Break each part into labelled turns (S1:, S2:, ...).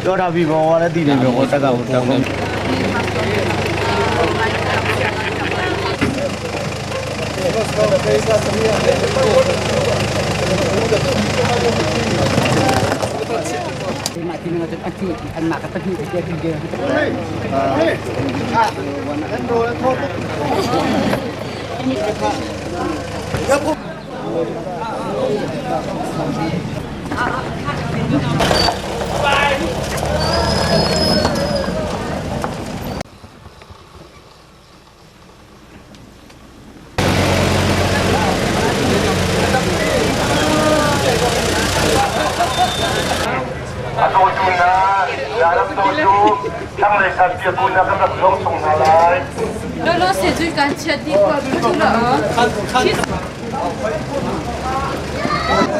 S1: ပြောထားပြီးဘောလည်းတည်နေပြီဟိုတက်ကဟိုတက်ကုန်
S2: A dawtu hna, Ram dawtu, thlanglei sanpiak bu hna kan rak zong chung hna lai.
S3: Lolo se cun kan chiat dih khua cu la.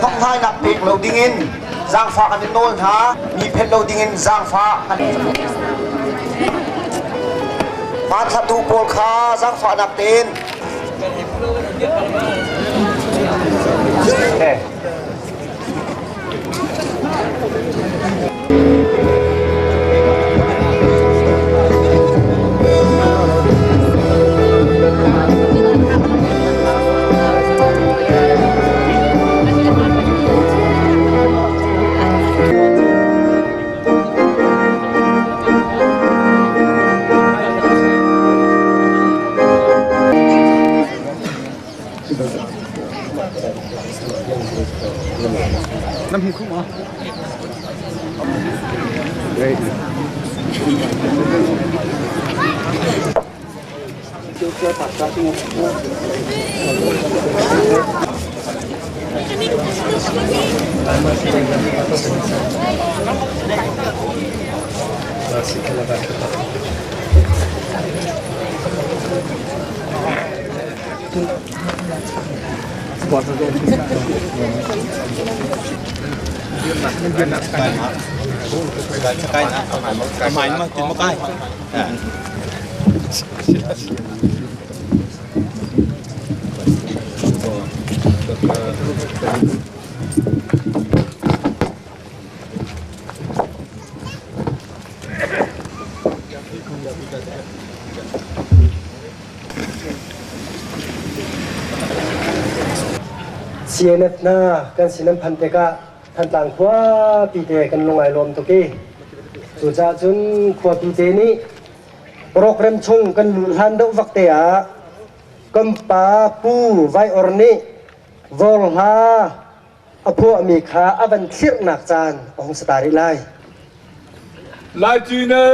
S4: Thonghlainak pek lo dingin zaangfah kan in nawl hna, mi phet lo dingin zaangfah kan Hmanthlatu pawl kha zaangfahnak tein
S1: Na hmu kho maw?
S5: CNF hna kan sin an phanh tikah Thantlang khuapi te kan lung ai lawm tuk i cucaah cun khuapi te nih program chung kan luh hlan deuh vak te ah kan pa Pu Vai Or nih vawr hla a phuahmi kha a van thlirhnak caan a hung si ta rih lai.
S6: Lai Cine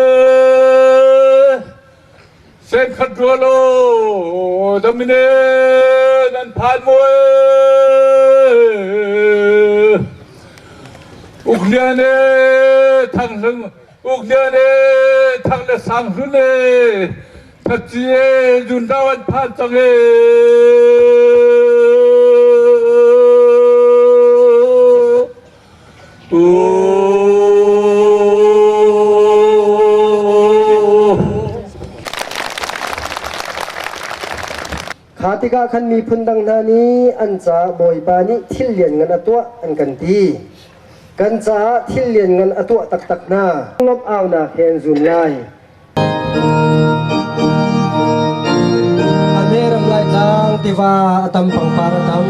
S6: Senkhat rual aw damine nan phan maw Uklian e thang hlung Uklian e thang le sang hlun e Thatci e zundau an phan cang e
S5: Kha tikah khan miphun dang hna nih an caah Bawipa nih thil lianngan a tuah an kan ti. Kan caah thil lianngan a tuah taktak hna. Lawmh aunak he an zun lai. A ram Laitlang tiva a tam pangpar a tam.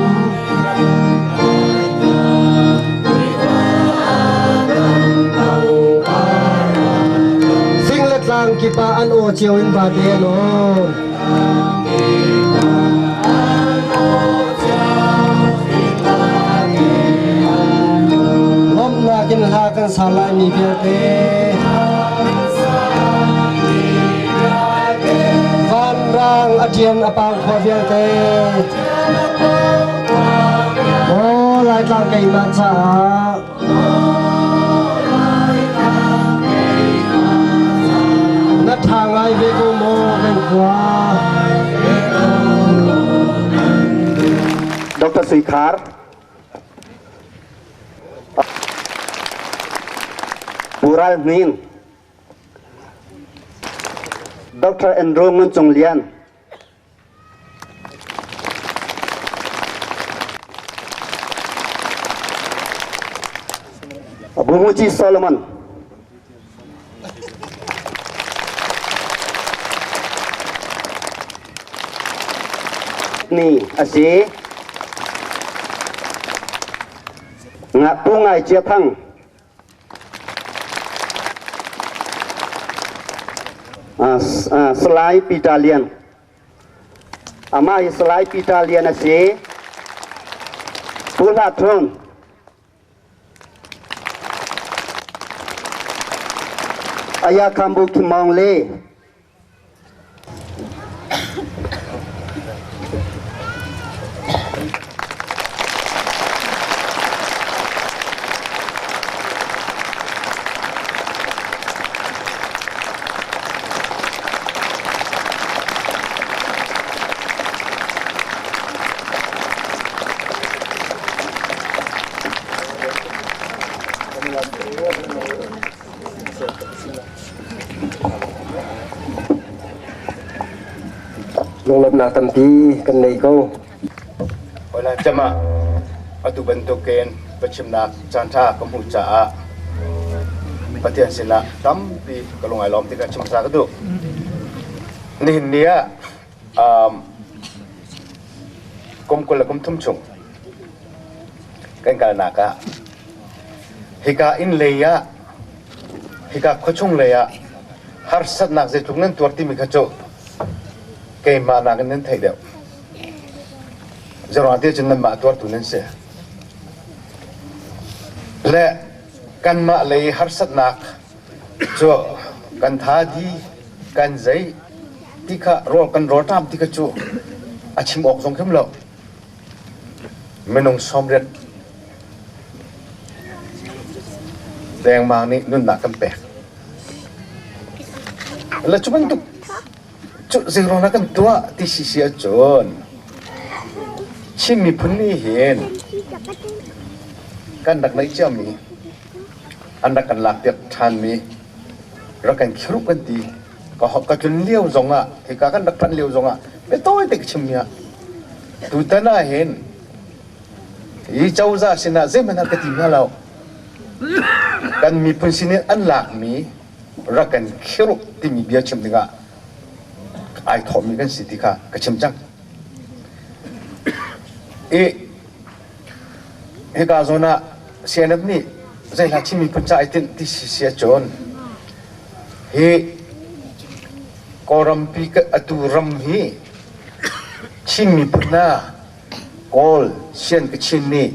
S5: Fing le tlang kip ah an aw cio in vate an aw. Lawmhnak in hla kan sa lai mi vialte. Vanrang a ṭian a pang khua vialte. Maw Laitlang keimah caah na ṭha ngai ve ko maw kan khua.
S4: Dr. Sui Khar Pu Ral Hnin Dr. Andrew Ngun Cung Lian Bumuci Solomon.
S7: Ni a si. Pu Ngai Cia Thang. Salai Peter Lian. Amah hi Salai Peter Lian a si. Pu Hla Thun. Aya Khambu Kim Maung Le.
S5: Lunglawmhnak tampi kan nei ko.
S8: Hawila cem ah atu bantukin biachimnak caanṭha ka hmuh caah Pathian sinah tampi ka lung ai lawm ti kha chim hmasa ka duh. Nihin ni ah kum 20 le kum thum chung kan kalnak ah hika inn lei ah hika khuachung lei ah harsatnak zeitluk nan tuar timi kha cu keimah nakin nan theih deuh. Zeruang ti cun nanmah tuartu nan si. Le kanmah lei harsatnak cu kan tha di kan zei ti kha rawl kan rawlṭam ti kha cu a chim awk zong khim lo. Minung 80 dengmang nih nunnak kan pek. Le cu bantuk cu zeiruang dah kan tuah ti si si ahcun Chin miphun nih hin kan rak neih ciami an rak kan lakpiak ṭhanmi rak kan khiruh kan ti ka tlun lio zongah hika kan rak phanh lio zongah biatawi te ka chimmi ah tutan ah hin hi cozah sinah zeihmanh ah ka ti hna lo. Kan miphun sinin an lakmi rak kan khiruh timi bia chim dingah ai thawhmi kan si ti kha ka chim cang. I hika zawn ah CNF nih zeihla Chin miphun ca ai tinh ti si si ahcun hi Kawlrampi atu ram hi Chin miphun hna Kawl Sian Kachin nih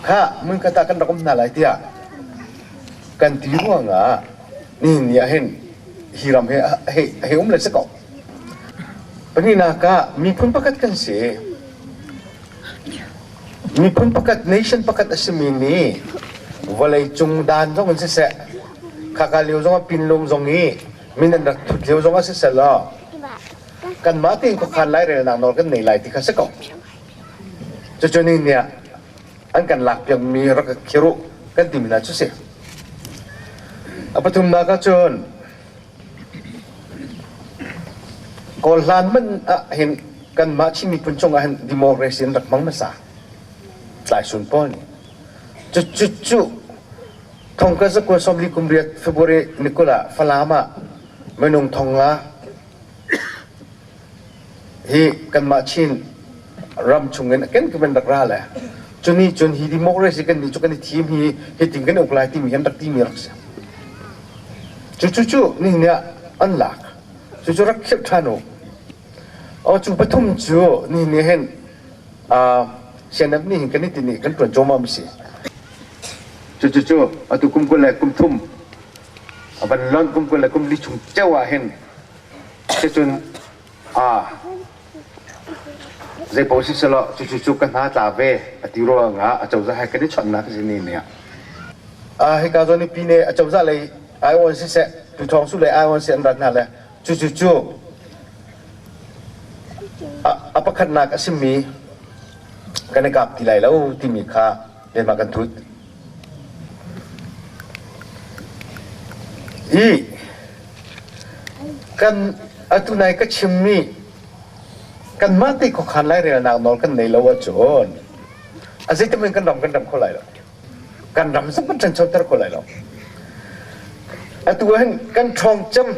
S8: kha hmunkhat ah kan rak um hna lai tiah kan ti ruangah nihin ni ah hin hi ram hi hei um le si ko. Pahnihnak ah miphun pakhat kan si. Miphun pakhat, nation pakhat a simi nih vawleicung dan zong in siseh, khaka lio zongah pinlung zong i min an rak thut lio zongah siseh law kanmah tein khuakhan lairelnak nawl kan nei lai ti kha si ko. Cucu ni nih an kan lakpiakmi rak khiruh kan timi hna cu si. A pathumnak ah cun Kawl hlan hmanh ah hin kanmah Chin miphun cungah hin democracy an rak hmang hmasa. Tlaisun pawl nih. Cucu cu thong ka zakua sawmli kum riat February ni 20 ah Falam ah minung 5,000 hi kanmah Chin ram chungin kenkip in rak ra le cuni cun hi democracy kan nih cu kan i thim hi hitin kan uk lai timi an rak timi rak si. Cu cu cu nihin ah an lak. Cu cu rak khirh ṭhan u. O cu pathum cu nihin ni hin CNF nih hin kan i tini kan ṭuan cawmam si. Cu cu cu atu kum 20 le kum thum a van lon kum 20 le kum li chung ceu ah hin cucun zeipaoh si selaw cucu cu ka hna tla ve a ti ruangah a cozah he kan i chawnhnak a si ni ni ah. Hika zawn i pine a cozah lei aiawn siseh tuthawng su lei aiawn si an rat hna le cucu cu a pakhatnak a simi kan i kap ti lai lo timi kha keimah kan thut. I kan atu nai ka chimmi kanmah te khuakhan lairelnak nawl kan nei lo ahcun a zeitim in kan ram kan ram kho lai lo. Kan ram zong kan ṭhanchoter kho lai lo. Atu ah hin kan ṭhawng cem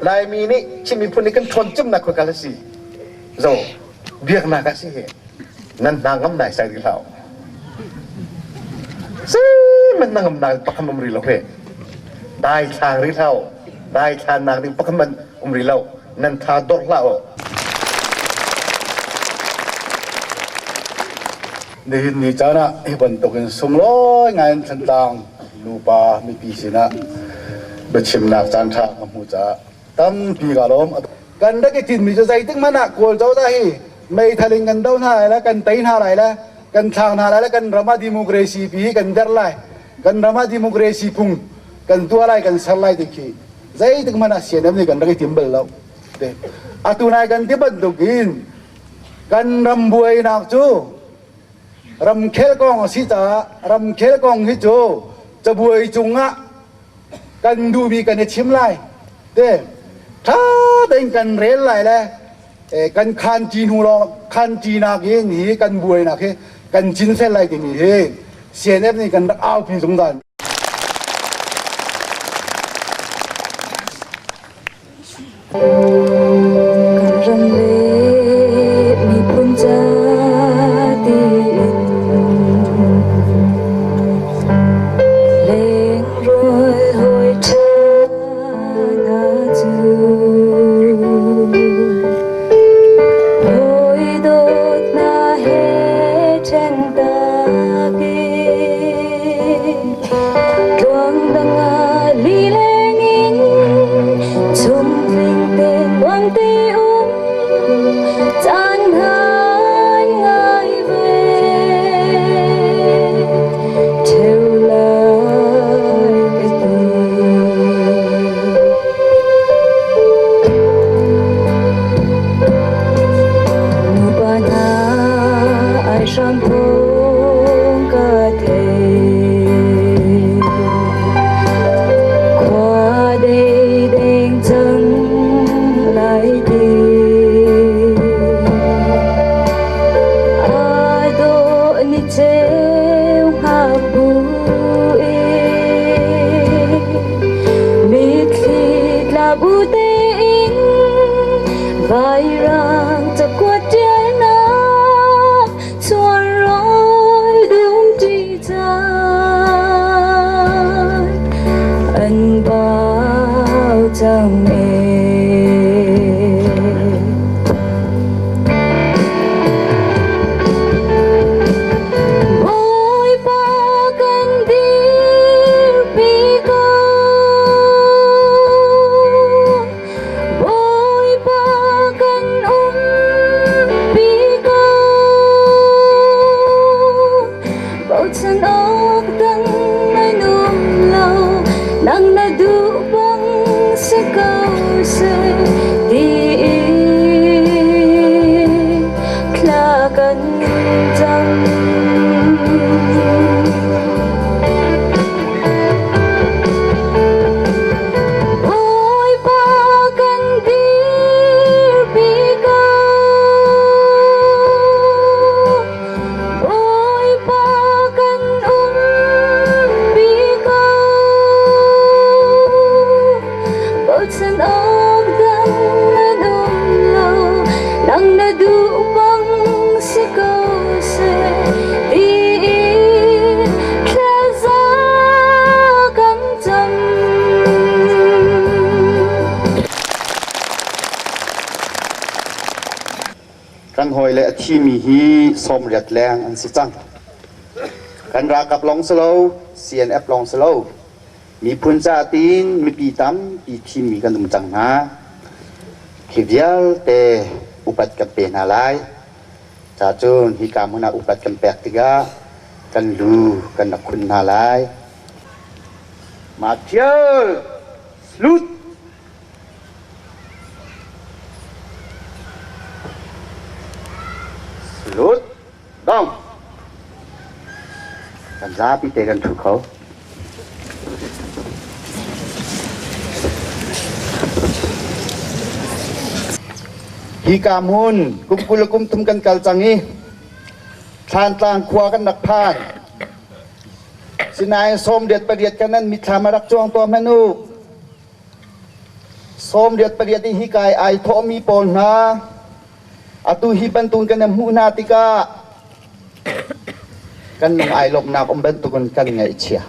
S8: Laimi nih Chin miphun nih kan ṭhawn cemnak khua kal a si. Zo. Biaknak ah si hi nan hna ngam nai sai rih hlah. Si man na ngam nak pakhat um rih lo he. Dai thlang rih hlah. Dai thlan nak ding pakhat man um rih lo. Nan tha dor hlah u.
S9: Nihin ni caan ah hi bantukin sunglawi ngai in Thantlang nupa mipi sinah biachimnak caan ṭha ka hmuh caah tampi kaa lawm. Kan rak i tinhmi cu zeitik hmanh ah Kawl cozah hi meithal in kan do hna lai le kan tei hna lai le kan thlak hna lai le kan ram ah democracy pi hi kan derh lai, kan ram ah democracy phung kan tuah lai, kan ser lai ti khi zeitik hmanh ah CNF nih kan rak i tim bal lo. Atu nai kan ti bantukin kan ram buainak cu ramkhel kong a si caah ramkhel kong hi cu cabuai cungah kan duhmi kan i chim lai te ṭha tein kan rel lai le kan khanṭi hnu lawng khanṭinak in hi kan buainak hi kan cinfel lai timi hi CNF nih kan rak aupi zungzal.
S10: Kan ram le miphun ca tiin lengrual hawi ṭha hna cu hawi dawt hna he ṭhen tak in tluang dang ah lileng in chungtling te nuam te um caan hlan ngai ve ṭheu lai ka ti. Nupa hna ai hram phung ka thei. Khua dei deng cang lai ti. Ai dawh ni ceu hngak bu in mitthli tla bu tein vairang cakuat ṭialnak chuan rawl dum ṭi caan an bau cang ee. Bawipa kan dirpi ko. Bawipa kan umpi ko. Bochan awk dang an um lo, nang na duh bang si ko seh tiin thla kan cam. Bawipa kan dirpi ko. Bawipa kan umpi ko. Bochan awk dang an um lo, nang na duh bang si ko seh tiin thlaza kan cam.
S7: Kan hawile a thimi hi 80 leng an si cang. Kan ralkap lawng si lo, CNF lawng si lo. Miphun ca tiin mipi tampi thimmi kan um cang hna. Khi vialte upat kan pe hna lai. Ca cun hika hmun ah upat kan pek tikah kan lu kan rak khun hna lai. Mathieu Slut Slut Dong Kan zapi te kan ṭhu kho. Hika hmun kum 20 le kum thum kan kal cang i Thlantlang khua kan rak phan. Sinain 88 kan nan mitthlam a rak cuang tuah hmanh u. 88 i hika i ai thawhmi pawl hna. Atu hi bantuk kan hmuh hna tikah kan lung ai lawmhnak um bantukin kan ngaihchia.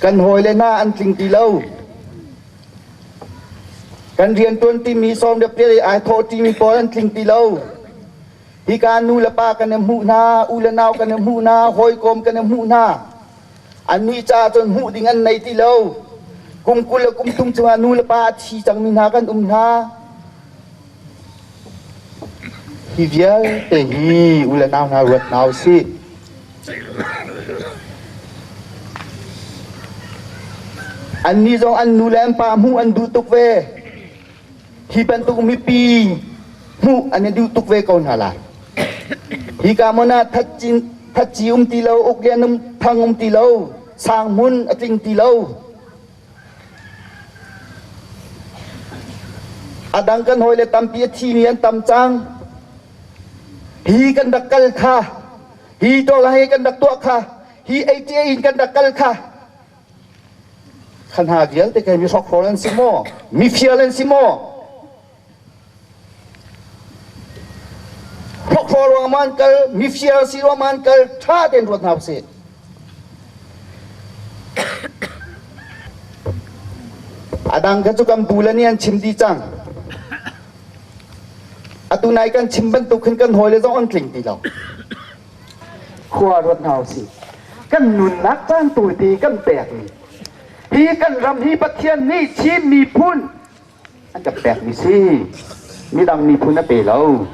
S7: Kan hawile hna an tling ti lo. Kan riantuan timi sawm le pia ai thawh timi pawl an tling ti lo. Hika nu le pa kan i hmuh hna, u le nau kan i hmuh hna, hawikom kan i hmuh hna. Annih caah cun hmuh ding an nei ti lo. Kum 20 le kum 30 cungah nu le pa a thi cangmi hna kan um hna. Hi vialte hi u le nau hna ruat hna u sih. Annih zong an nu le an pa hmuh an duh tuk ve. Hi bantuk mipi hmuh an i duh tuk ve ko hna lai. Hika hmun ah thatci um ti lo, uk lian um thang um ti lo, sang hmun a tling ti lo. A dang kan hawile tampi a thimi an tam cang. Hi kan rak kal kha, hi tawla hi kan rak tuah kha, hi ATA in kan rak kal kha, Kha hna vialte kha mi hrokhrawl an si maw? Mifial an si maw? Hrokhrawl ruang man kal, mifial si ruang man kal, ṭha tein ruat hna usih. A dang kha cu kan bu le nih an chim dih cang. Atu nai kan chim bantuk khin kan hawile zong an tling ti lo. Khua ruat hna usih. Kan nunnak caan tawite kan pekmi hi kan ram hi Pathian nih Chin miphun an kan pekmi si. Midang miphun a pe lo.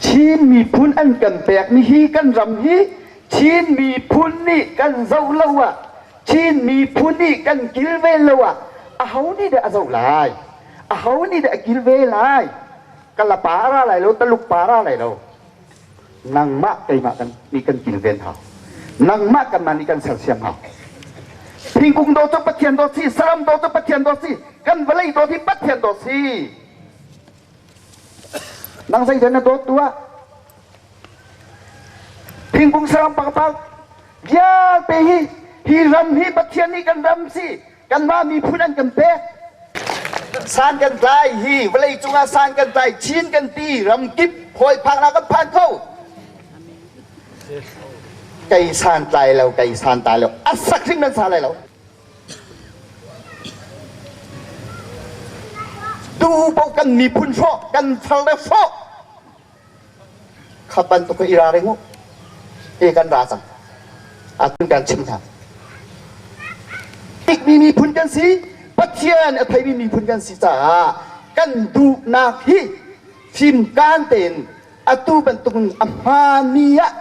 S7: Chin miphun an kan pekmi hi kan ram hi Chin miphun nih kan zoh lo ah Chin miphun nih kan kilven lo ah aho nih dah a zoh lai? Aho nih dah a kilve lai? Kala pa ra lai lo, Taluk pa ra lai lo. Nangmah keimah kan nih kan kilven hau. Nangmah kanmah nih kan sersiam hau. Thingkung dawt cu Pathian dawt si, saram dawt cu Pathian dawt si, kan vawlei dawt hi Pathian dawt si. Nang zeidah na dawt tu ah? Thingkung saram pangpar vialte hi hi ram hi Pathian nih kan ram si, kanmah miphun an kan pek. San kan tlai hi vawlei cungah san kan tlai Chin kan ti ramkip hawi phaknak kan phan kho. Kei san tlai lo, kei san tlai lo, a sak hrim nan sa lai lo. Tu paoh kan miphun hrawh, kan far le hrawh. Kha bantuk i ralring u. Hi kan ra cang. Atun kan chim hna. Tikmi miphun kan si, Pathian a theimi miphun kan si caah kan duhnak hi fimkaan tein atu bantuk a hmaanmi ah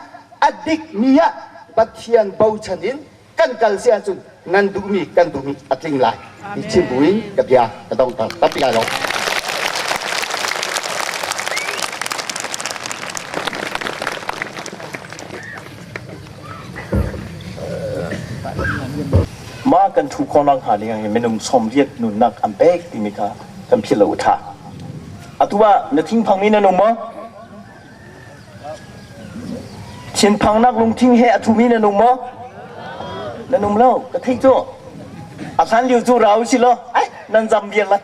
S7: a dikmi ah Pathian bochan in kan kal si ahcun nan duhmi kan duhmi a tling lai ti chim buin ka bia ka dongter tampi lai lo.
S11: Mah kan thu khawhnak hnga ding ah minung 80 nunnak an pek timi kha kan philh lo a ṭha. Atu ah na thinphangmi nan um maw? Thinphangnak lungthin he a thumi nan um maw? Nan um lo, ka theih cu. A hlan lio cu ra u si law, ai, nan zam viar lai.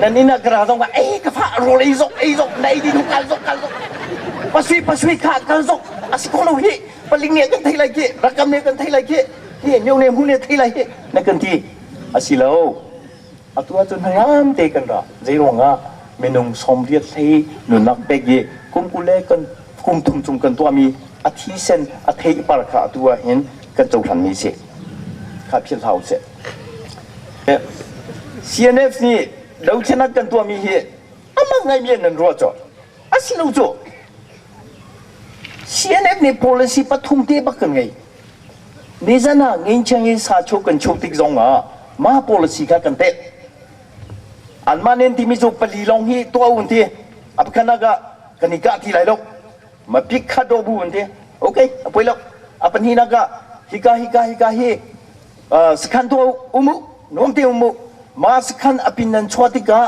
S11: Nan inn ah ka ra zong ei ka fa rawl ei zok ei zok na ei din kal zok kal zok. Pasui pasui kha kal zok a si kho lo hi paling nih kan thei lai khi rakam nih kan thei lai khi hi myo ne hu ne thei lai hi na kan ti a si lo. Atu ahcun hnangam te kan ra. Zeiruangah minung 80 hlei nunnak pek i kum 20 le kan kum thum chung kan tuahmi a thisen a theipar kha atu ah hin kan cohlanmi si. Kha philh hlah usih. CNF nih dothlennak kan tuahmi hi amah ngaimi an nan ruah cu. A si lo cu. CNF nih policy pathum te bak kan ngei. Nizan ah Ngincheng i sacho kan chuh tik zong ah mah policy kha kan pek. Anmah nen timi cu pali lawng hi tuah un ti. A pakhatnak ah kan i kah ti lai lo. Ma pik kha do bu un ti. Okay, a poi lo. A pahnihnak ah hika hika hika hi sakhan tuah um u, nuam te um u. Ma sakhan a pin nan chuah tikah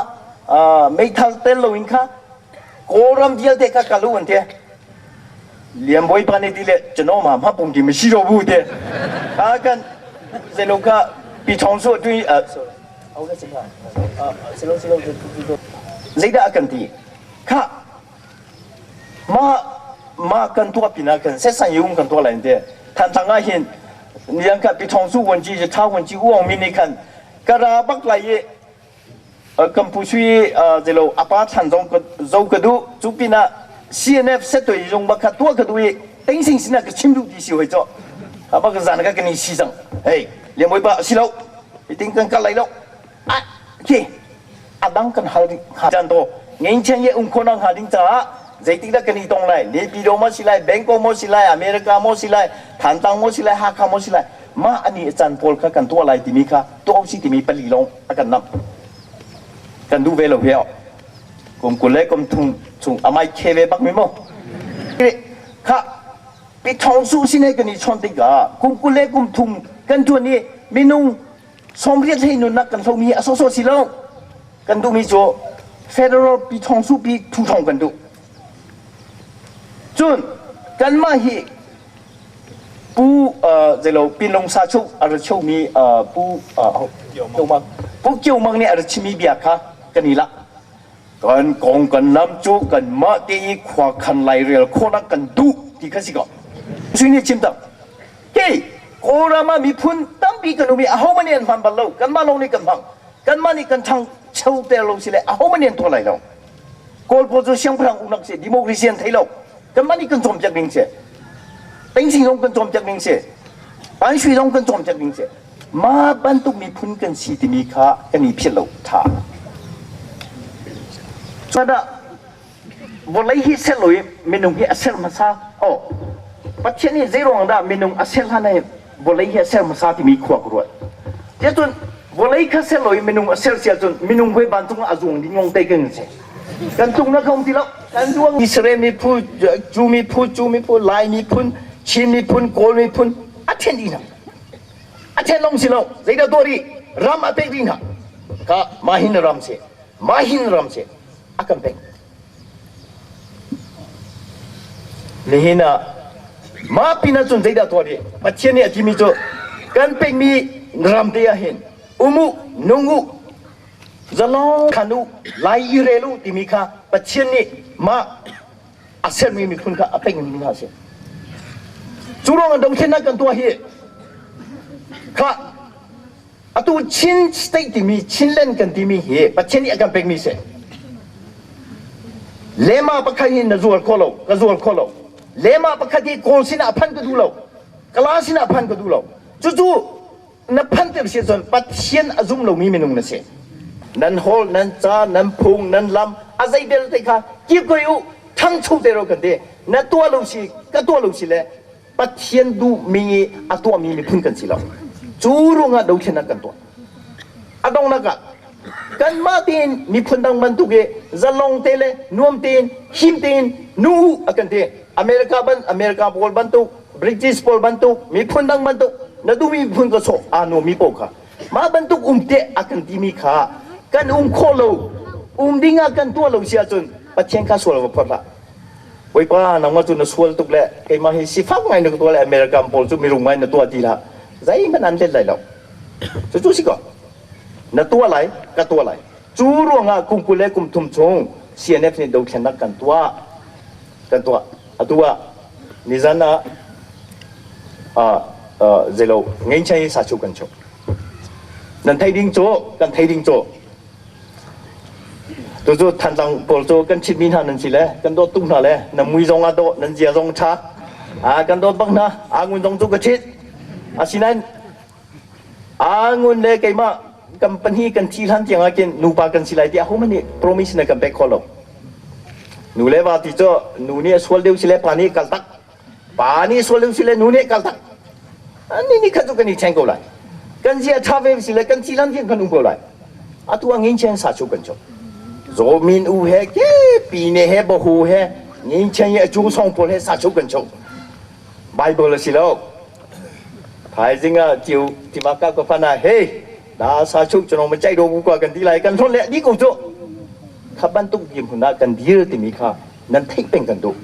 S11: meithal tel loin kha Kawlram vialte kha kal u an ti. Lian Bawipa nih ti le cano ma ma pum ti mi si ro bu te. A kan zelo kha pi thong su tu sorry. Au la sila. Silo silo tu tu. Zeidah a kan ti? Khah, mah mah kan tuah pinah khan setsan yung kan tuah lai an ti. Thantlang ah hin niang kha Pi Thawng Su Vuanci Tha Vuanci U Aung Min nih khan ka ra bak lai i kan pu sui zelo apa thlan zong zo ka duh cu pinah CNF setoi zong bak kha tuah ka duh i teng sing sinah ka chim duh ti si hoi cho abak zan ka kan i si cang hei lian pa si lo iting kan kal lai lo a khi adang kan hal jan to ngeng chen ye ung khonang ha ding caah zeitik dah kan i tong lai Naypyidaw mo si lai Bangkok mo si lai America mo si lai Thantlang mo si lai Hakha mo si lai mah ani chan pawl kha kan tuah lai timi kha tuah si timi pali lawng a kan nam kan duh ve lo he kum kul le kum thum chung amai khe ve bak mi mo kha pi thong su sin he kan i chon tikah kum kul le kum thum kan tuan i minung 90 hlei nunnak kan hlomi a sawsawh si lo kan duhmi cu federal pi thong su pi thu thong kan duh cun kanmah hi pu zeilo pinlung sa chu a ra chomi pu pu Kio Mang nih a ra chimmi bia kha kan i lak kan kong kan lam cu kanmah te i khua khan lairel khawhnak kan duh ti kha si ko sui nih chim tak Hi Kawlram ah miphun tampi kan um i ahohmanh nih an hman bal lo. Kanmah lawng nih kan hmang. Kanmah nih kan ṭhangcho ter lo si le ahohmanh nih an tuah lai lo. Kawl pawl cu siangpahrang uknak si, democracy an thei lo. Kanmah nih kan cawnpiak ding si. Tengsi zong kan cawnpiak ding si. Panshui zong kan cawnpiak ding si. Mah bantuk miphun kan si timi kha kan i philh lo ṭha. Cuadah vawlei hi ser lo i minung hi a ser hmasa oh Pathian nih zeiruang dah minung a ser hlan ah vawlei hi a ser hmasa timi khua ka ruat tiahcun vawlei kha ser lo i minung a ser si ahcun minung voi vancung ah a zuang ding lawng te kan si kan tlung na kho ti lo kan zuang Israel miphun Jew miphun Jew miphun Lai miphun Chin miphun Kawl miphun a then dih hna a then lawng si lo zeidah tuah rih ram a pek rih hna ka mah hin ram si mah hin ram si a kan pek. Nihin ah mah pinah cun zeidah tuah dih? Pathian nih a timi cu kan pekmi ram te ah hin um u, nung u, zalong khan u, lai i rel u timi kha Pathian nih mah a sermi miphun kha a pekmi hna a si. Cu ruangah dothlennak kan tuah hi kha Atu Chin State timi Chinland kan timi hi Pathian nih a kan pekmi si. Lema pakhat hi na zuar kho lo, ka zuar kho lo. Lema pakhat hi Kawl sinah phan ka duh lo, Kala sinah phan ka duh lo. Cucu na phan ter si cun Pathian a zum lomi minung na si. Nan hawl, nan ca, nan phung, nan lam, a zei belte kha kip koi u, thangcho te ro kan ti. Na tuah lo si, ka tuah lo si le Pathian duhmi i a tuahmi miphun kan si lo. Cu ruangah dothlennak kan tuah. A donghnak ah kanmah tein miphun dang bantuk i zalong te le nuam tein him tein nu a kan ti. America ban America pawl bantuk British pawl bantuk miphun dang bantuk na duhmi miphun ka sawh aa nuammi paoh kha mah bantuk um te a kan timi kha kan um khawh lo um ding ah kan tuah lo si ahcun Pathian kha sual va phawt hlah. Bawipa nangmah cu na sual tuk le keimah hi sifak ngai na ka tuah le American pawl cu mirum ngai na tuah ti hlah zeihmanh an let lai lo cucu si ko na tuah lai ka tuah lai cu ruangah kum 20 le kum thum chung CNF nih dothlennak kan tuah kan tuah atu ah nizan ah zeilo ngeinchai sa chu kan chu nan thei ding cu kan thei ding cu Tucu Thantlang pawl cu kan chimmi hna nan si le kan dawt tuk hna le na mui zong ah dawh nan zia zong ṭha kan dawt bak hna Angun zong cu ka ṭhit asinain Angun le keimah kan pahnih kan thi hlan tiang ah khin nupa kan si lai tiah ahohmanh nih promise na kan pek kho lo nu le va ti cu nu nih a sual deuh si le pa nih kal tak Pa nih sual ding si le nu nih kal tak. Ni ni khat cu kan i thleng ko lai. Kan zia ṭha ve si le kan thi lan kan um ko lai. Atu ah ngin sa chu kan chu. Zaw min u he ke pi ne he bahu he ngin chen ye chu song pawl he sa chu kan chu. Bible a si lo. Thaizing ah tiu tima ka ko fana hey da sa chu chonong ma chai do bu kwa kan ti lai kan thon le di ko chu. Kha bantuk dim huna kan dir timi kha nan theih peng kan duh.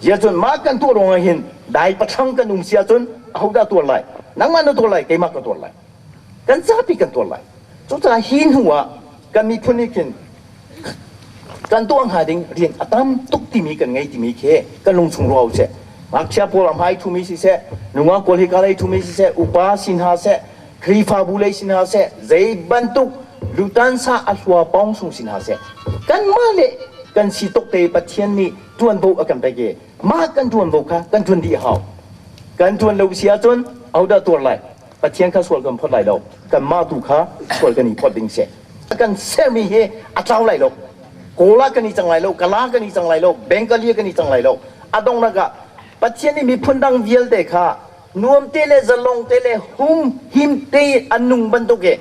S11: Ziah mah kan tuah ruangah hin dai pathlang kan um si ahcun ahodah tuar lai? Nangmah na tuar lai, keimah ka tuar lai. Kan zapi kan tuar lai. Cucaah hi hnu ah kan miphun nih khin Kan tuah hnga ding rian a tam tuk timi kan ngei timi khi kan lungchung ruah usih. Ngakchia pawl a hmai thumi siseh, nungak pawl hika lei thumi siseh, upa si hna seh, Khrihfabu lei si hna seh, zei bantuk lutansa a hlua pawng sung si hna seh, kanmah le kan si tuk te Pathian nih ṭuanvo a kan pek i mah kan ṭuanvo kha kan ṭuan dih a hau. Kan ṭuan lo si ahcun ahodah tuar lai? Pathian kha sual kan phawt lai lo. Kanmah tu kha sual kan i phawt ding si. Kan sermi hi a tlau lai lo. Kawl ah kan i cang lai lo, Kala kan i cang lai lo, Bengali kan i cang lai lo. A donghnak ah Pathian nih miphun dang vialte kha nuam te le zalong te le hum him te an nung bantuk i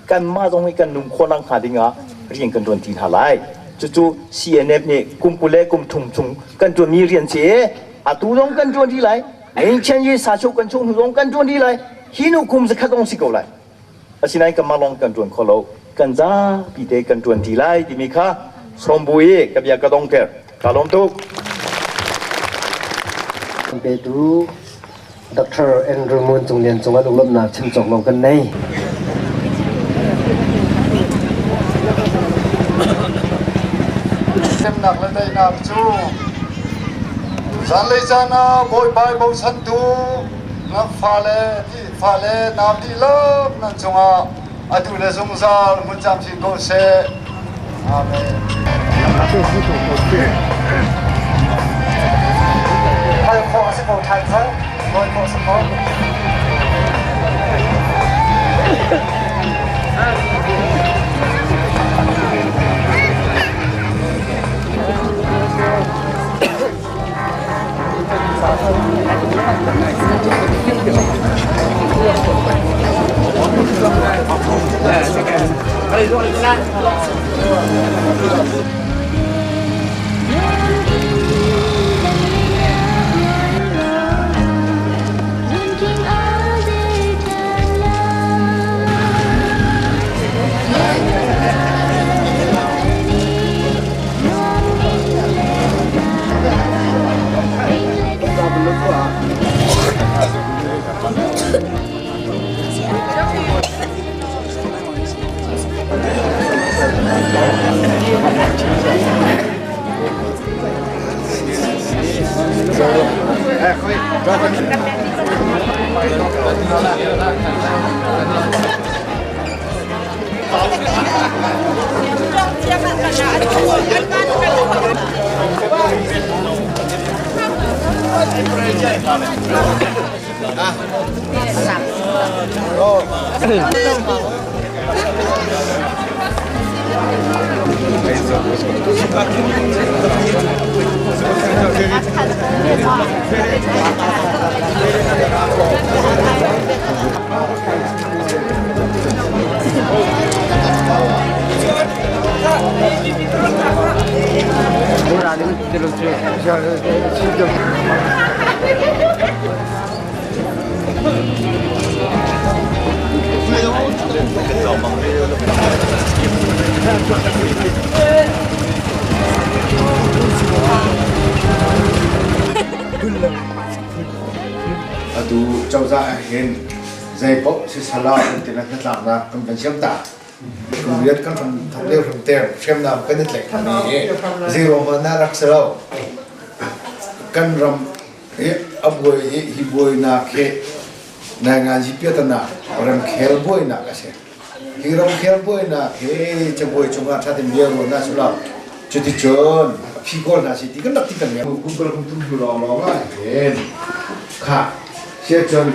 S11: kanmah zong hi kan nung khawh nak hnga ding ah rian kan ṭuan ti hna lai. Cucu CNF nih kum 20 le kum thum chung kan ṭuanmi rian si i atu zong kan ṭuan rih lai. Ngeichian yi sa kan chung hnu zong kan ṭuan rih lai. Hi nu kum zakhat zong si ko lai. Asinain kanmah lawng kan ṭuan kho lo. Kan zapi te kan ṭuan ṭi lai timi kha sawmbu i ka bia ka dongter. Ka lawm tuk.
S5: Petu Dr. Andrew Ngun Cung Lian cungah lunglawmhnak chim cawk lo kan nei.
S9: Hremnak le daihnak cu zanlei caan ah Bawipa i bochantu na fale fale nau dihlak nan cungah atu le zungzal hmun camcin ko seh. Amen.
S5: Hal khawh a si ko ṭhan cang. Nawi khawh a si ko.
S8: Atu cozah ah hin zeipaoh sisala kan ti le hnatlaknak kan van siam ta. Kum riat kan ram thok lio hram ter hriamnam kan i tlaih mi hi zero hmanh ah rak si lo. Kan ram hi a buai hi hi buainak hi nainganzi piatana ramkhel buainak a si. Hi ramkhel buainak hi cabuai cungah ṭha tein bia ruahnak si lo. Cuticun a phi kawl hna si ti kan rak ti kan Google kan tum hnu lawnglawng ah hin kha siacun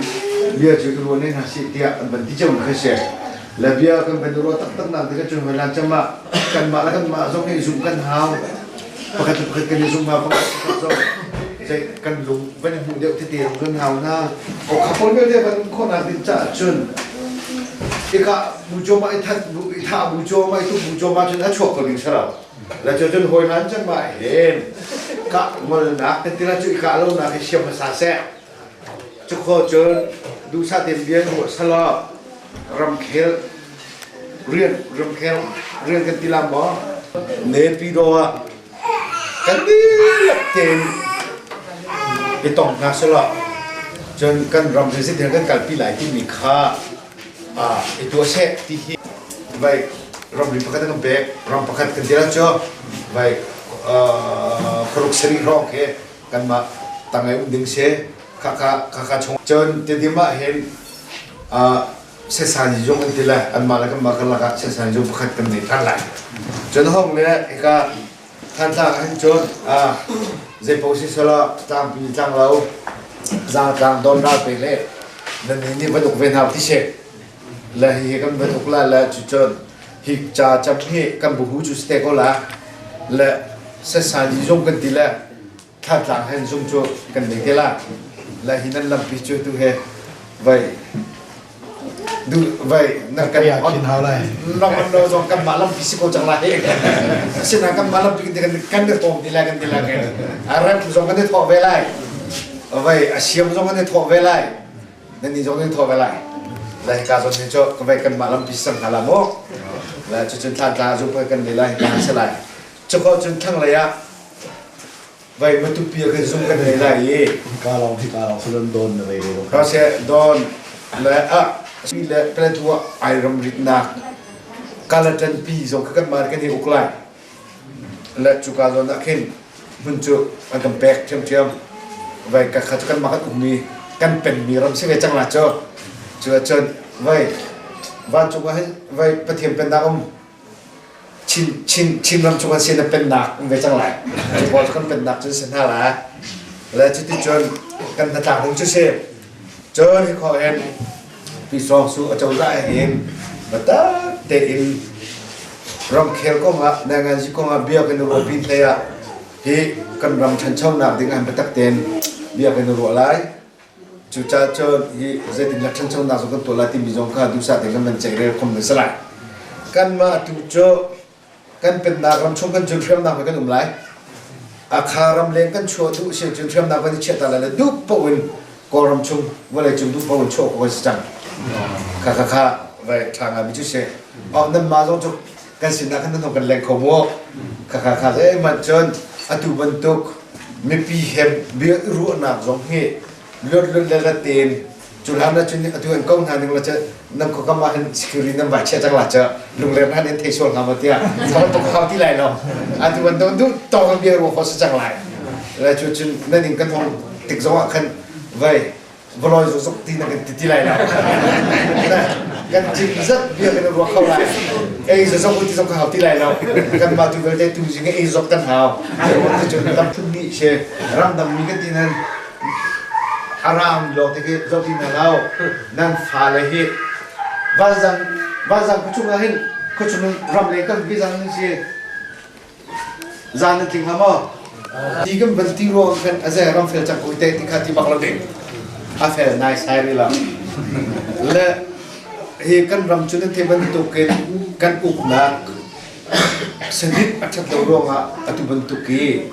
S8: bia cu i ruah ne hna sih tiah an van ti cio kha si. Le bia kan van i ruah taktak nak tikah cun hoi lan cem ah kanmah le kanmah zong hi zumh kan hau. Pakhat le pakhat kan i zum hau, pakhat le pakhat zong zei kan lung van i hmuh deuh tete zong kan hau hna. O kha pawl vialte van um khawhnak ding caah cun ika bu cawma i that bu i thah bu cawma i tuk bu cawma cun a chuak ko ding si lo. Le cu cun hawi hlan cem ah hin kah ngolnak kan ti la cu i kah lonak hi siam hmasa seh. Cukhaw cun duhsah tein bia in ruah selaw ramkhel rian ramkhel rian kan ti la maw? Naypyidaw ah kan dihlak tein i tong hna selaw cun kan ram hi zeitin kan kalpi lai timi kha i tuah seh ti hi vai ramri pakhat kan pek ram pakhat kan ti la cu. Vai paruk sarih hrawng khi kanmah tangei um ding si. Khakha khakha chung cun Tedim ah hin sesan zung an ti le anmah le kanmah karlak ah sesan zung pakhat kan nei ṭhan lai. Cun hong le hika Thantlang ah hin cun zeipaoh si selaw tlangpi tlanglo zaangtlang don ral pe le nan nih nih van uk ve hna ti si. Le hihi kan van uk la le cucun hi ca cam hi kan buhu cu si te ko la le sesan zung kan ti le Thantlang hen zung cu kan nei te la. La hi nan lampi cu tu he vai du vai na kan
S9: on hau lai
S8: nong on lo zong kan mah lampi si ko cang lai. Asinain kan mah lampi kan kan i thawm ti lai kan ti lai. A rem zong kan i thawh ve lai. Vai a siam zong kan i thawh ve lai. Nan ni zong nan i thawh ve lai. Lai ka zon ni cu ka vai kan mah lampi sang hna la mu. La cu cun thlan tla zu kan ni lai ka se lai. Cuko cun thlanglei ah vai Matupi ah khin zung kan nei lai i
S9: Hika lawng hika lawng sulun don na vei ve
S8: ka se don le a pi le Paletwa ai ram ritnak Kalatan pi zong kha kan mar kan i uk lai le cuka zawn ah khin hmun cu an kan pek ṭhiamṭhiam vai ka kha cu kan mah kan ummi kan penmi ram si ve cang la cu cu ahcun vai vancung ah hin vai Pathian pennak um Chin Chin Chinram chung an si na pennak um ve cang lai. Cu pawl cu kan pennak cu si hna lai. Le cuticun kan hnatlak ding cu si. Cun hi khawh hin Pi Sawng Su acozah hin biatak tein ramkhel kongah nainganzi kongah bia kan i ruah pin hlei ah hi kan ram ṭhanchonak ding ah biatak tein bia kan i ruah lai. Cucaah cun hi zeitindah ṭhanchonak zong kan tuah lai timi zong kha duhsah tein kan van ceih khom ve si lai. Kanmah tu cu kan pennak ram chung kan cun hriamnam he kan um lai. Akha ram leng kan chuah duh si cun hriamnam kan i chiah ta lai le duh paoh in Kawlram chung vawlei cung duh paoh in chuah khawh a si cang. Kha kha kha vai ṭha ngaimi cu si. Oh, nanmah zong cu kan sinah khan nan kan leng kho mu. Kha kha kha zeihmanh cun atu bantuk mipi he bia i ruahnak zong hi luat luat le lat tein cu hlan ah cun atu an ko hna ning la cu nan khuakam ah hin security nan vai chia cang la cu lungler hna in thei sual hnga maw tiah thawng tuk hau ti lai lo atu bantuk duh tawk bia ruah kho si cang lai le cu cun nan in kan hong tik zong ah khan vai valoi zuk zuk ti na kan ti ti lai lo kan cin zat bia kan ruah kho lai ei zok ti zok ka hau ti lai lo kan mah tu vialte tu zing ei zok kan hau cu ram phun ni she ram dang mi kan ti nan aram lo te ke zo ti na lo nan fa le hi vanzang vanzang ku chung ah hin khu chung ram le kan vi zang ni si Zan na tling hnga maw? Ti kan van ti ruang khan a zei ram fel cang ko te ti kha ti bak lo ding. A fel nai sai ri lo. Le hi kan ram cu nan thei bantuk in kan uknak sanit a ṭhat lo ruangah atu bantuk i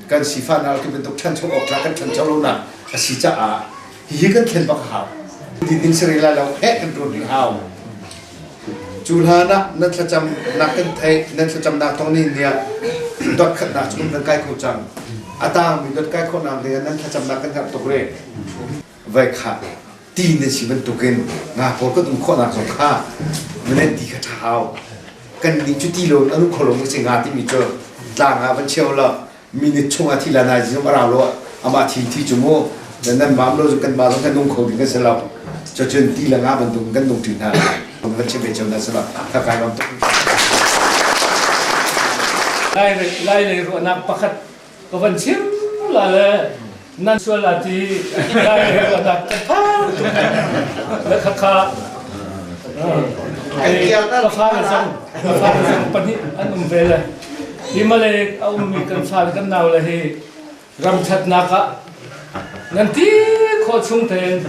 S8: kan sifahnak atu bantuk ṭhancho awk tlak kan ṭhancho lonak a si caah hihi kan thlen bak a hau. Din ding si rih lai lo, heh kan ṭuan rih hau. Cu hlan ah nan thlacamnak kan theih, nan thlacamnak thawng nih niah dot khatnak cu kan kai kho cang. A tangmi dot kai khawhnak ding ah nan thlacamnak kan herh tuk rih. Vai kha ti nan si bantukin nga pawl kan um khawhnak zong kha nan ti kha ṭha hau. Kan nih cu ti lo in an um kho lo mi si nga timi cu tlang ah van cheu law minute chung ah thi la nai zong a rau lo amah thi thi cu mu nan mam lo kan ma zong kan nung kho ding kan si lo cucun ti le nga bantuk kan nung ṭi hna van chim ve cio na si lo ka kai ram tuk
S6: Lai lai lei ruahnak pakhat ka van chim la le nan sual la ti lai lei ruahnak ka phang tuk le kha kha ka fa le zong ka fa le zong pahnih an um ve le Himalay a ummi kan fale kan nau le hi ram ṭhatnak ah nan ti khawh chung tein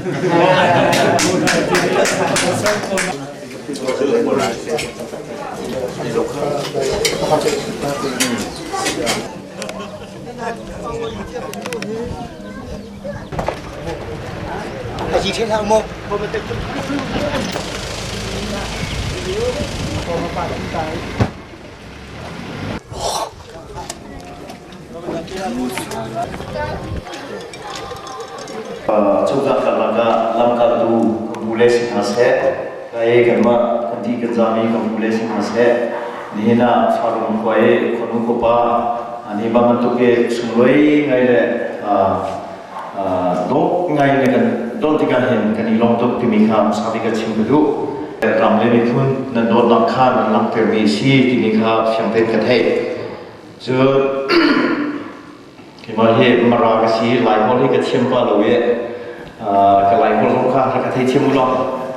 S11: Cozah karlak ah lamkaltu kan pu le si hna seh, kai kanmah kan ti kan zami kan pu le si hna seh.
S12: Nihin ah Farung khua i khuanu khuapa ni bantuk i sunglawi ngai le dawh ngai le kan don tikah hin kan i lawm tuk timi kha hmasa bik ah chim ka duh. Ram le miphun nan dawtnak kha nan langhtermi a si timi kha fiang tein ka theih. Cun keimah hi Mara ka si, Laiholh hi ka thiam pah lo i ka Laiholh zong kha ka thei thiam u law.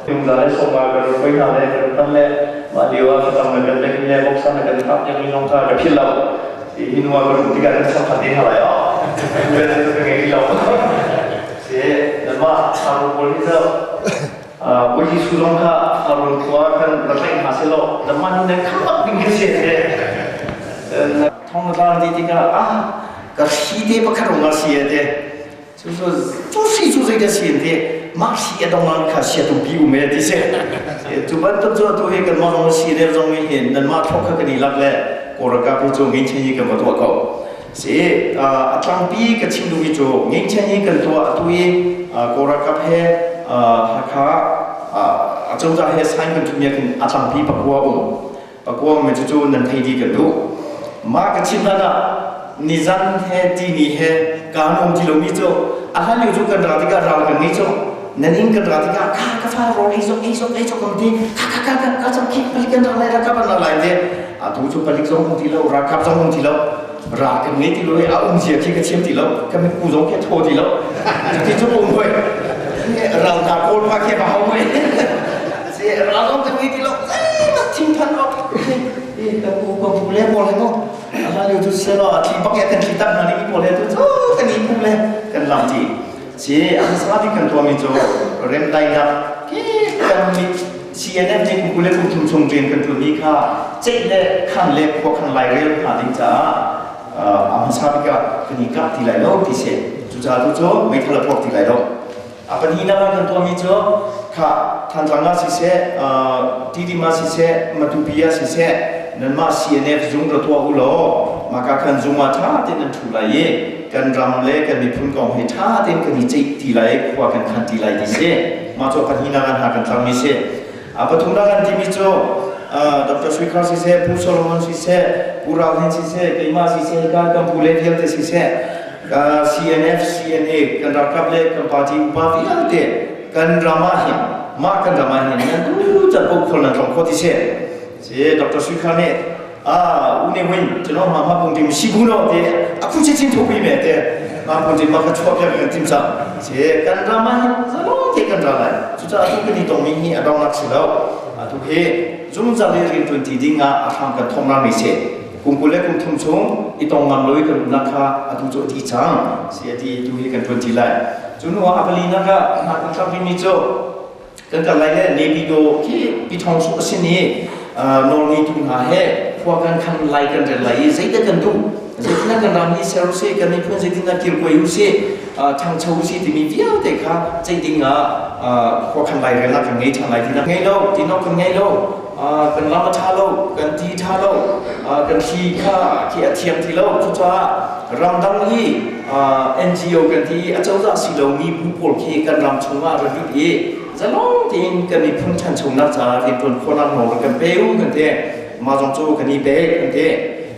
S12: Nungza le sawma kan rak poi hna le kan tan le mah lio ah thlacam na kan lek le boksa na kan kap yang zong kha ka philh lo. Hi nu ah ka rum tikah kan cham khat te hna lai oh. Ka ngei lo. Si, nanmah Tharu pawl hi cu Bawi Jesuh zong kha Farun khua khan ra tlaih hna seh law nanmah nih nan khamh ding kha si te. Thong na tla ti tikah ah ka hri te pakhat rung ah si te. Cu cu hri cu zei dah si te mah hri a dong ah kha sia tumpi um e ti si. Cu bantuk cu atu hi kanmah zong si le zong hin nanmah thlok kha kan i lak le Kawlralkap hi cu ngeichen hi kan va tuah ko. Si a tlangpi ka chim duhmi cu ngeichen hi kan tuah atu i Kawlralkap he Hakha acozah he sign kan thutmi ah khin a tlangpi pakua um. Pakua um cucu nan thei dih kan duh. Mah ka chim hlan ah nizan he tini he kaan um ti lomi cu a hlan lio cu kan ra tikah ral kan ngei cu nan inn kan ra tikah kha ka fa rawl ei zok ei zok ei zok kan ti kha kha kha kha kha zok khi palik kan ra lai ralkap an ra lai te atu cu palik zong um ti lo ralkap zong um ti lo ra kan ngei ti lo i a um zia khi ka thiam ti lo ka mitku zong khi a thaw ti lo ti cu um hoi ral ta kawl pa khi ba hau hoi si ral zong kan ngei ti lo zeimat thingthan ok ka pu ka pu le pawl he mo ala liu cu se lo a thli bak ya kan thli tak na ni pawl he tu cu kan i pu le kan lam ti si a hmasa bik kan tuahmi cu remdaihnak ki kan mit CNF nih kum 20 le kum thum chung rian kan ṭuanmi kha ceih le khan le khuakhan lairel hna ding caah a hmasa bik ah kan i kah ti lai lo ti si. Cucaah tu cu meithal a puak ti lai lo. A pahnihnak ah kan tuahmi cu kha Thantlang ah siseh, Tidim ah siseh, Matupi ah siseh, nanmah CNF zung ra tuah u law maka khan zung ah ṭha tein nan ṭhu lai i kan ram le kan miphun kong hi ṭha tein kan i ceih ti lai, khua kan khan ti lai ti si. Mah cu pahnihnak ah hna kan tlangmi si. A pathumnak an timi cu Dr. Sui Khar siseh, Pu Solomon siseh, Pu Rau Hin siseh, keimah siseh, ka kan pu le vialte siseh, CNF, CNA, kan ralkap le kan party upa vialte kan ram ah hin mah kan ram ah hin nan tu can paoh khual nan tlawng kho ti si. Si Dr. Sui Khar nih ah u ne win chano ma ma pung tim si bu no te akhu chi chin thu pi me te ma pung tim ma kha chua pia kan tim sa se kan ram ah hin zalo te kan ra lai cu ca tu kan i tong mi hi a dong nak si lo atu hi zungzal le rian tuan ti ding ah a hram kan thong ra mi se kum 20 le kum thum chung i tong ngam loi kan umnak kha atu cu ti cang si ati tu hi kan tuan ti lai cu nu ah apali nak ah na kan thlak mi cu kan kal lai le Naypyidaw khi Pyithawng su a sin i nawlngeitu hna he khua kan khan lai kan rel lai i zeidah kan duh zeitindah kan ram hi ser usih kan miphun zeitindah kilkawi usih ṭhangcho usih timi vialte kha ceih ding ah khua khan lai relnak kan ngei ṭhan lai tinak ngei lo tinok kan ngei lo kan lam a ṭha lo kan ti ṭha lo kan thli kha khi a thiang ti lo cucaah ramdang i NGO kan ti i acozah si lomi bu pawl khi kan ram chungah ra lut i zalong tein kan miphun ṭhanchonak caah rianṭuan khawhnak nawl kan pe u kan ti. Mah zong cu kan i pek kan ti.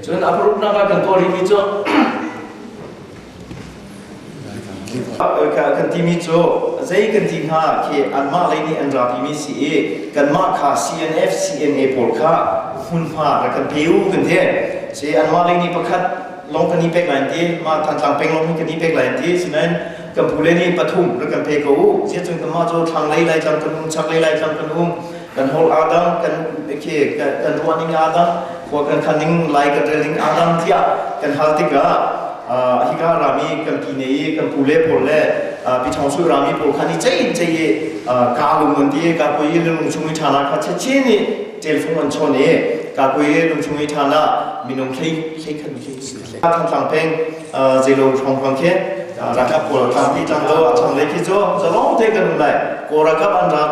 S12: Cun a paruknak ah kan tuah rihmi cu kan timi cu zei kan ti hnga khi anmah lei nih an ra timi si i kanmah kha CNF CNA pawl kha hmunhma rak kan pe u kan ti. Si anmah lei nih pakhat lawng kan i pek lai ti mah Thantlang peng lawng hi kan i pek lai ti sinain kan pule nih pathum rak kan pe ko u ziah cun kanmah cu thlanglei Laitlang kan um chaklei Laitlang kan um kan holh aa dang kan khi kan ruah ning aa dang khua kan khan ning lai kan rel ning aa dang tiah kan hal tikah hika rami kan pi ne i kan pule pawl le pi thong su rami pawl khan i cei in cei i ka lung an ti ka koi i lung chung i ṭhana kha chechin i telfung an chawn i ka koi i lung chung i ṭhana minung hlei Thantlang peng zeilo hrawng khi ralkap pawl tlangpi tlanglo a thang lei khi cu zalong te kan um lai. Kawl ralkap an ra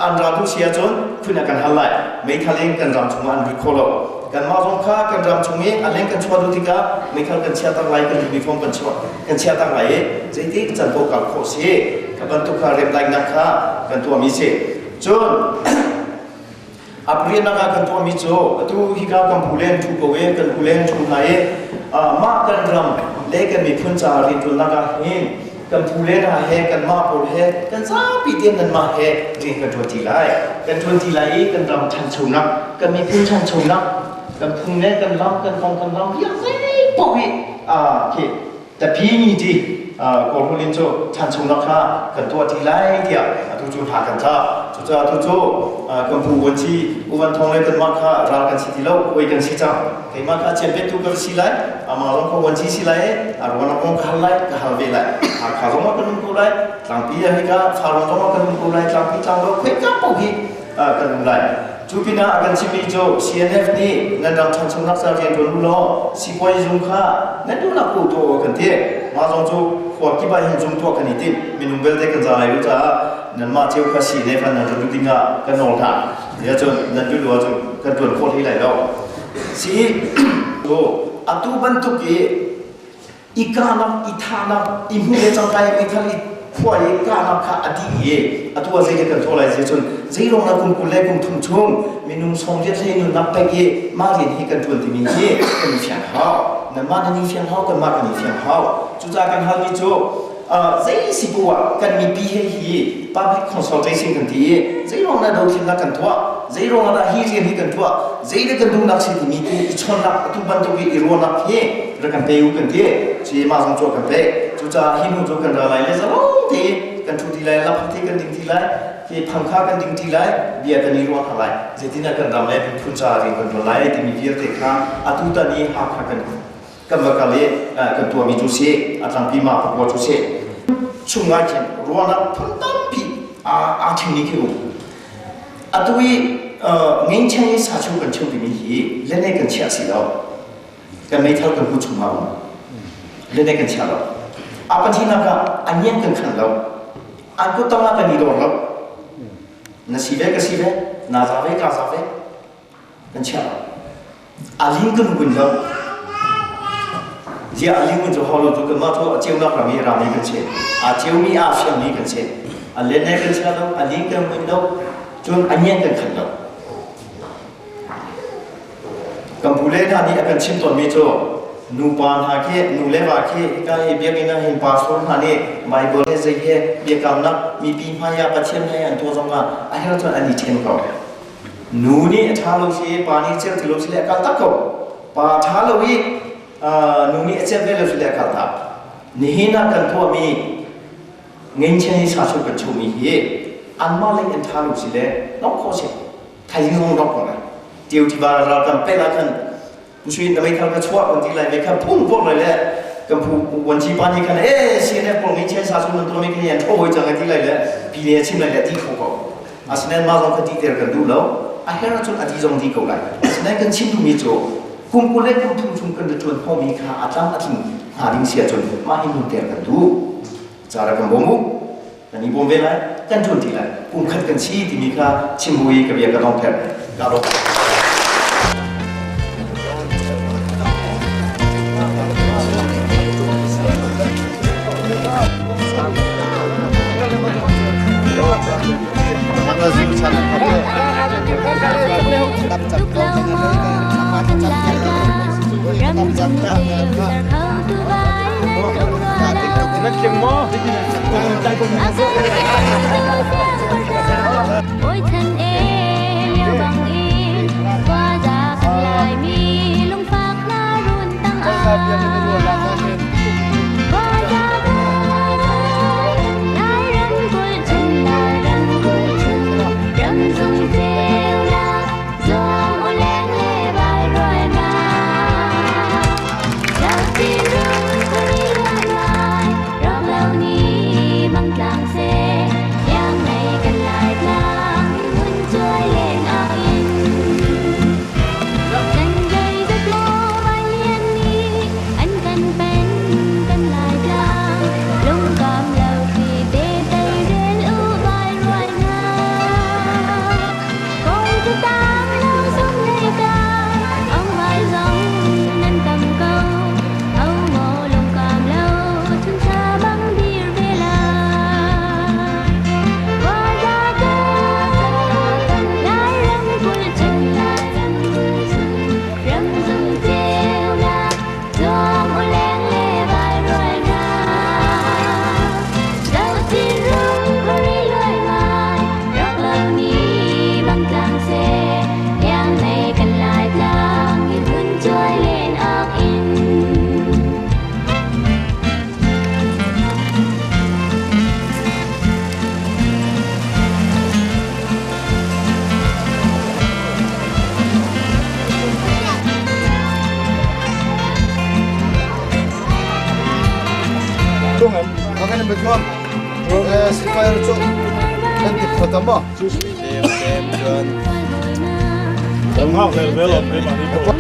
S12: an ra duh si ahcun phun ah kan hal lai. Meithal in kan ram chungah an lut kho lo. Kanmah zong kha kan ram chung i a leng kan chuah duh tikah meithal kan chiah tak lai, kan uniform kan chuah kan chiah tak lai i zeitik can paoh kal khawh si. Kha bantuk kha remdaihnak kha kan tuahmi si. Cun A pariatnak ah kan tuahmi cu atu hika kan pu len ṭhu ko i kan pu len ṭhu hna i mah kan ram le kan miphun caah rianṭuannak ah hin kan pu le hna he kanmah pawl he kan zapi tein nanmah he rian kan ṭuan ṭi lai. Kan ṭuan ṭi lai i kan ram ṭhanchonak, kan miphun ṭhanchonak, kan phung le kan lam, kan kong kan ram vialte paoh hi khi tapi ni ti Kawlholh in cu ṭhanchonak kha kan tuah ṭi lai tiah atu cu hna kan tla. Cucaah atu cu kan pu vuanci U Van Thawng le kanmah kha ral kan si ti lo, hawi kan si cang. Keimah kha chianpettu ka si lai, amah zong kha vuanci si lai i a ruan kong ka hal lai, ka hal ve lai. Hakha zong ah kan um ko lai, tlangpi ah hika Farrawn zong ah kan um ko lai, tlangpi tlanglo khoika paoh hi kan um lai. Cu pinah a kan chimmi cu CNF nih nan ram ṭhanchonak ca rian ṭuan u law sipuazi zung kha nan duhnak paoh tuah u kan ti. Mah zong cu khua kip ah hin zung tuah kan i timh. Minung belte kan za lai lo caah nanmah cio kha CNF ah nan rat duh dingah kan nawl hna. Tiah cun nan duh lo ahcun kan ṭuan khawh hlei lai lo. Si atu bantuk i i kahnak i thahnak i hmu le cangka i meithal i khua i kahnak kha a dih i atu ah zeidah kan thawh lai ti cun zeiruang ah kum 20 le kum 30 chung minung sawmriat hlei nunnak pek i mah rian hi kan ṭuan timi hi kan i fiang hau. Nanmah nan i fiang hau, kanmah kan i fiang hau. Cucaah kan halmi cu zei si bu ah kan mipi he hi public consultation kan ti i zeiruang dah dothlennak kan tuah, zeiruang dah hi rian hi kan tuah, zeidah kan duhnak si timi tu i chawnnak, atu bantuk i i ruahnak hi rak kan pe u kan ti. Ci mah zong cu kan pek. Cucaah hi hnu cu kan ra lai le zalong te kan ṭhu ti lai, lam te kan ding ti lai, hi phangkha kan ding ti lai, bia kan i ruah hna lai, zeitindah kan ram le miphun caah rian kan ṭuan lai timi vialte kha atu tan i Hakha kan kan va kal i kan tuahmi cu si, a tlangpi ma pakua cu si. Chung ah khin ruahnak phun tampi aa ṭhingmi khi um. Atu i ngengcheng i sachu kan cheu timi hi lene kan chiah si lo. Kan meithal kan hmu chung ah um. Lene kan chia lo. A pathihnak ah a ngian kan khan lo. An kut tang ah kan i dor lo. Na si ve ka si ve, na za ve ka za ve. Kan chia lo. A ling kan kun lo. Zia a ling kun cu hau lo cu kanmah cu a ceunak ram i rami kan si. A ceumi a fiangmi kan si. A lene kan chia lo, a ling kan kun lo, cun a ngian kan khan lo. Kan pu le hna nih a kan chimh tawnmi cu nupa hna khi, nu le va khi hika hi biakinn ah hin pastor hna nih Bible he zei he biakamnak mipi hmai ah Pathian he an tuah zong ah a herh cun an i ṭhen ko. Nu nih a ṭha lo si, pa nih cel ti lo si le a kal tak ko. Pa ṭha lo i nu nih a celh ve lo si le a kal tak. Nihin ah kan tuahmi ngeinchan i sasu kan chungmi hi anmah lei an ṭha lo si le nok khawh si. Thaizing zong rak ko lai. Tiu tiva ral kan pel ah khan Usui na meithal ka chuah kan ti lai mei kha phung pok lai le kan phu wanci pa nih khan e CNF pawl ngeichian sa su nan tuah mi khan yan tho hoi cang ti lai le pi ne chim lai le ti kho ko. Asinain mah zong kha ti ter kan duh lo. A her ahcun a ti zong di ko lai. Asinain kan chim duhmi cu kum 20 le kum 30 chung kan ṭuan khawhmi kha a tlam a tling hnga ding si ahcun mah hi nun ter kan duh. Cara kan bawm u. Kan i bawm ve lai, kan ṭuan ṭi lai. Kum khat kan si timi kha chim bu i ka bia ka dong pher. Ka lawm.
S10: Nan tling maw?
S9: Tung em. Makan em bejuang. Sifire cu kan ti kho mo.
S1: Sem sem chuan.
S13: Tam ngak le ve lo pe ma ni po.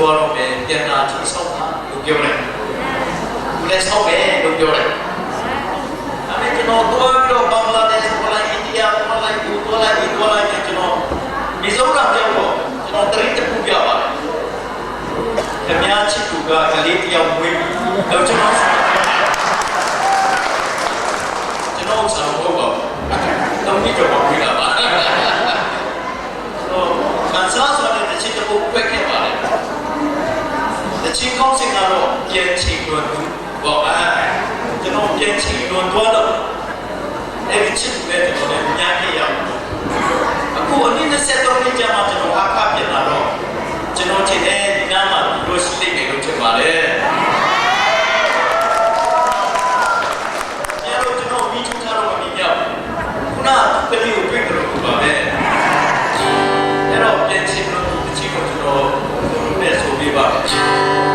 S14: သွားတော့မယ်ပြန်လာချီဆောက်တာလို့ပြောတယ်။သူလည်းဆောက်မယ်လို့ပြောတယ်။ဒါပေမဲ့ကျွန်တော်သွားပြီးတော့ဘင်္ဂလားဒေ့ရှ်သွားလိုက်အိန္ဒိယသွားလိုက်ဘူးသွားလိုက်ဒီသွားလိုက်ကျွန်တော်မီဇိုရမ်ရောက်တော့ကျွန်တော်တရိတ်တစ်ခုပြပါတယ်။ခင်ဗျားချစ်သူကကလေးတယောက်မွေးပြီးတော့ကျွန်တော်ကျွန်တော်ဆောင်ဟုတ်ပါဘူး။တော့ဒီကြောင့်မွေးတာပါ။ဆိုကန်ဆာဆိုတဲ့တချစ်တစ်ခုပြက်ခဲ့ပါတယ်။တချင်းကောင်းစင်ကတော့ပြန်ချင်လွန်သူပေါ့အဲကျွန်တော်ပြန်ချင်လွန်သွားတော့အဲ့ဒီချစ်သူနဲ့ကျွန်တော်လည်းညခဲ့ရအောင်အခုအနည်း23နှစ်ကြာမှကျွန်တော်အခါပြန်လာတော့ကျွန်တော်ထင်တယ်ဒီနားမှာတို့ရှိလိမ့်မယ်လို့ထင်ပါတယ်။အဲ့တော့ကျွန်တော်မိထုတ်ထားတော့မမြင်ရဘူး။ခုနကကလေးကိုတွေ့ကြလို့ပါပဲ။အဲ့တော့ပြန်ချင်လို့တချင်းကိုကျွန်တော်နဲ့ဆိုပြပါမယ်
S15: ๆ